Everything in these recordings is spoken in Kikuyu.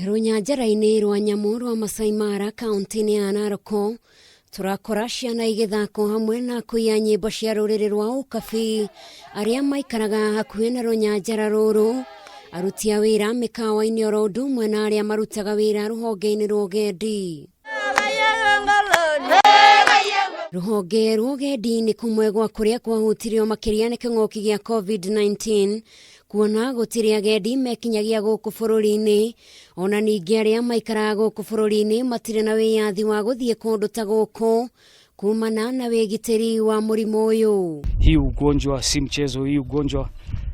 Rũnyanjara-inĩ rwa nyamũ rwa Masai Mara, kaunti-inĩ ya Narok, tũrakora ciana igĩthaka hamwe na kũiya nyĩmbo cia rũrĩrĩ rwa Ũkabi arĩa maikaraga hakuhĩ na rũnyanjara rũrũ, aruti a wĩra mĩkawa-inĩ oro ũndũ ũmwe na arĩa marutaga wĩra rũhonge-inĩ rwa ũgendi. Rũhonge rwa ũgendi nĩ kũmwe gwa kũrĩa kwahutirio makĩria nĩ kĩng'ũki gĩa COVID-19, kuona gũtirĩ agendi mekinyagia gũkũ bũrũri-inĩ. Ona ningĩ arĩa maikaraga gũkũ bũrũri-inĩ matirĩ na wĩyathi wa gũthiĩ kũndũ ta gũkũ kumana na wĩgitĩri wa mũrimũ ũyũ. Hii ugonjwa si mchezo, hii ugonjwa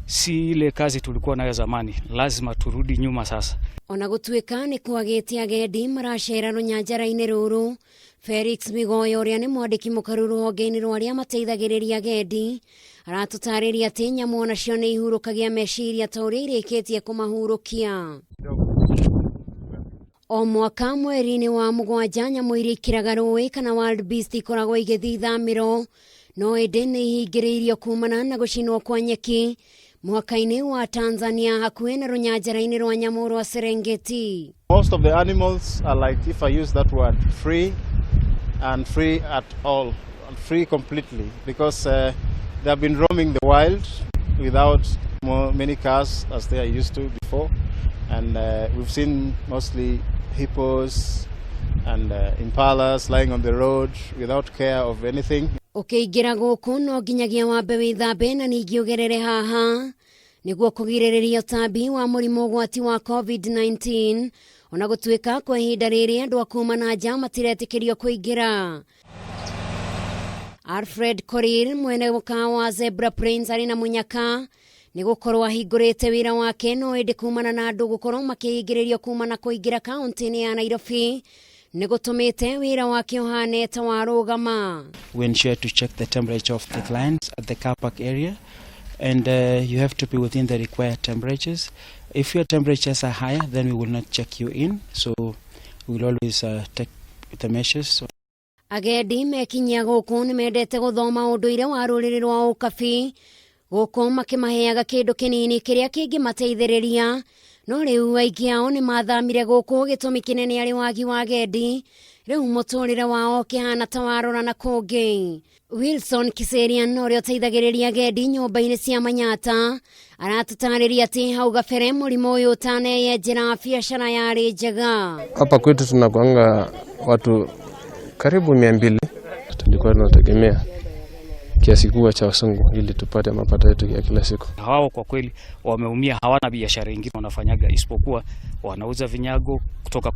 si ile kazi tulikuwa nayo zamani, lazima turudi nyuma sasa. Ona gũtuĩka nĩ kwagĩte agendi maracera rũnyanjara-inĩ rũrũ, Felix Migoyo, ũrĩa nĩ mwandĩki mũkaru rũhonge-inĩ rwa arĩa mateithagĩrĩria agendi, aratũtarĩria atĩ nyamũ onacio nĩ ihurũkagia meciria ta ũrĩa irĩkĩtie kũmahurũkia. O mwaka mweri-inĩ wa 7, nyamũ iria ikĩraga rũĩ kana wild beast ikoragwo igĩthiĩ ithamĩro, no ĩndĩ nĩ ihingĩrĩirio kumana na gũcinwo kwa nyeki mũhaka-inĩ wa Tanzania hakuhĩ na rũnyanjara-inĩ rwa nyamũ rwa Serengeti. Most of the animals are like, if I use that word, free and free at all, and free completely, because they have been roaming the wild without many cars as they are used to before. And we've seen mostly hippos and impalas lying on the road without care of anything. Ũkĩingĩra gũkũ no nginyagia wambe wĩthambe na ningĩ ũgerere haha nĩguo kũgirĩrĩria ũtambi wa mũrimũ ũgwati wa COVID-19. Ona gũtuĩka kwa ihinda rĩrĩ andũ a kuma na nja matiretĩkĩrio kũingĩra. Alfred Korir, mwene mũkawa wa Zebra Prince, arĩ na mũnyaka nĩ gũkorwo ahingũrĩte wĩra wake, no ĩndĩ kumana na andũ gũkorwo makĩhingĩrĩrio kuma na kũingĩra kaunti-inĩ ya Nairobi nĩ gũtũmĩte wĩra wake ũhane ta warũgama. We ensure to check the temperature of the clients at the car park area, and you have to be within the required temperatures. If your temperatures are higher, then we will not check you in, so we will always take the measures. Agendi mekinyia gũkũ nĩ mendete gũthoma ũndũire wa rũrĩrĩ rwa Ũkabi, gũkũ makĩmaheaga kĩndũ kĩnini kĩrĩa kĩngĩmateithĩrĩria. No rĩu aingĩ ao nĩ mathamire gũkũ, gĩtũmi kĩnene arĩ wagi wa agendi. Rĩu mũtũrĩre wao ũkĩhana ta warora na kũngĩ. Wilson Kiserian, ũrĩa ũteithagĩrĩria agendi nyũmba-inĩ cia Manyata, aratũtarĩria atĩ hau gabere mũrimũ ũyũ ũtaneyenjera biacara yarĩ njega. Hapa kwetu tunakuanga watu karibu 200. Tulikuwa tunategemea kiasi kubwa cha wazungu ili tupate mapato yetu ya kila siku. Hao kwa kweli wameumia, hawana biashara ingine wanafanyaga isipokuwa wanauza vinyago kutoka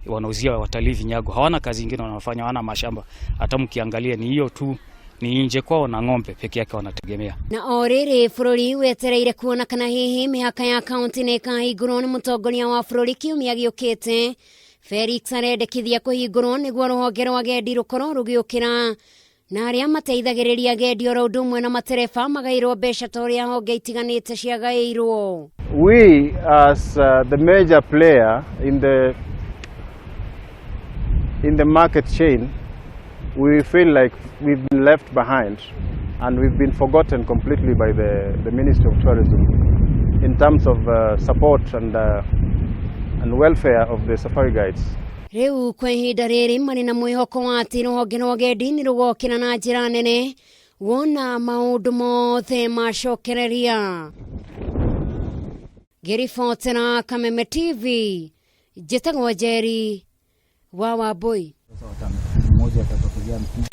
wanauzia watalii vinyago. Hawana kazi ingine wanafanya, hawana mashamba. Hata mkiangalia ni hiyo tu, ni nje kwao na ng'ombe peke yake wanategemea. Na o rĩrĩ bũrũri wetereire kuona kana hihi mĩhaka ya kaunti nĩ ĩkahingũrwo nĩ mũtongoria wa bũrũri kiumia gĩũkĩte, Felix arendekithia kũhingũrwo nĩguo rũhonge rwa agendi rũkorwo rũgĩũkĩra na arĩa mateithagĩrĩria agendi oro ũndũ ũmwe na matereba magaĩrwo mbeca ta ũrĩa honge itiganĩte ciagaĩirwo. We, as the major player in the market chain, we feel like we've been left behind and we've been forgotten completely by the Ministry of Tourism in terms of support and welfare of the safari guides. Rĩu kwa ihinda rĩrĩ marĩ na mwĩhoko wa atĩ rũhonge rwa agendi nĩ rũgokĩra na njĩra nene wona maũndũ mothe macokereria. Ngĩribotera Kameme TV, njĩtagwo Njeri wa Wambui. Mmoja atatokezea mpige.